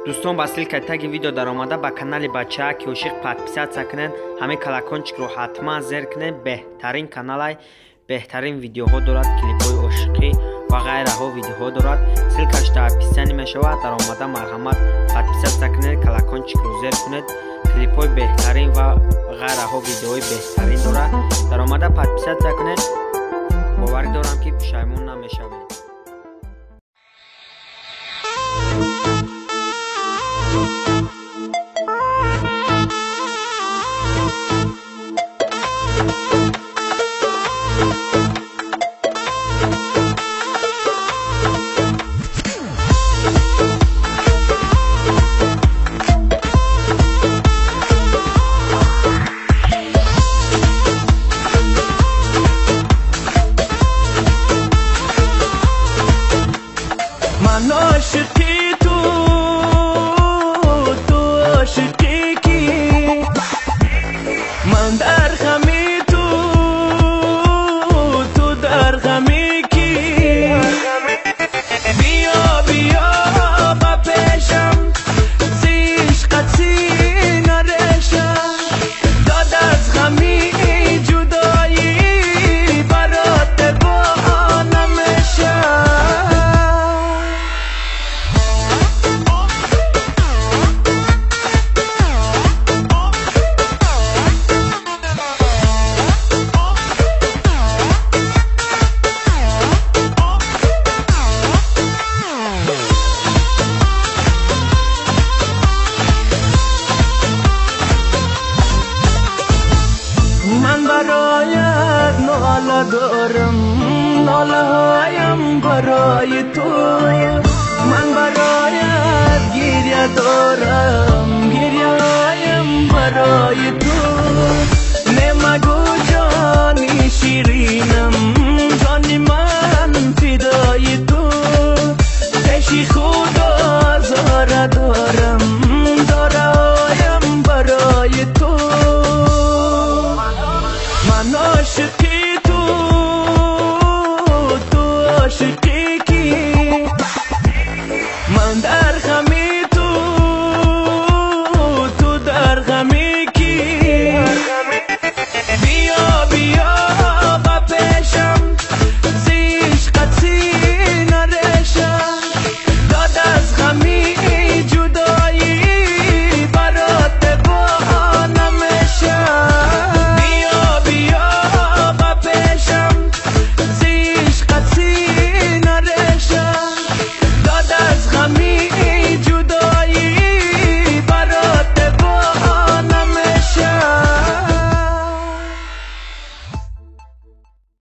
Дӯстон, ба ссылкаи таги видео даромада, ба канали Бачааки Ошиқ подписаться кунед, ҳамин колокольчикро ҳатман зер кунед. Беҳтарин каналай, беҳтарин видеоҳо дорад, клипҳои ошиқӣ ва ғайраҳо видеоҳо дорад. Ссылкаш дар описание мешавад. Даромада, марҳамат, подписаться кунед, колокольчикро зер кунед. Клипҳои беҳтарин ва ғайраҳо видеоҳои беҳтарин дорад. Даромада подписаться кунед. Боварӣ дорам, ки пушаймон намешавед.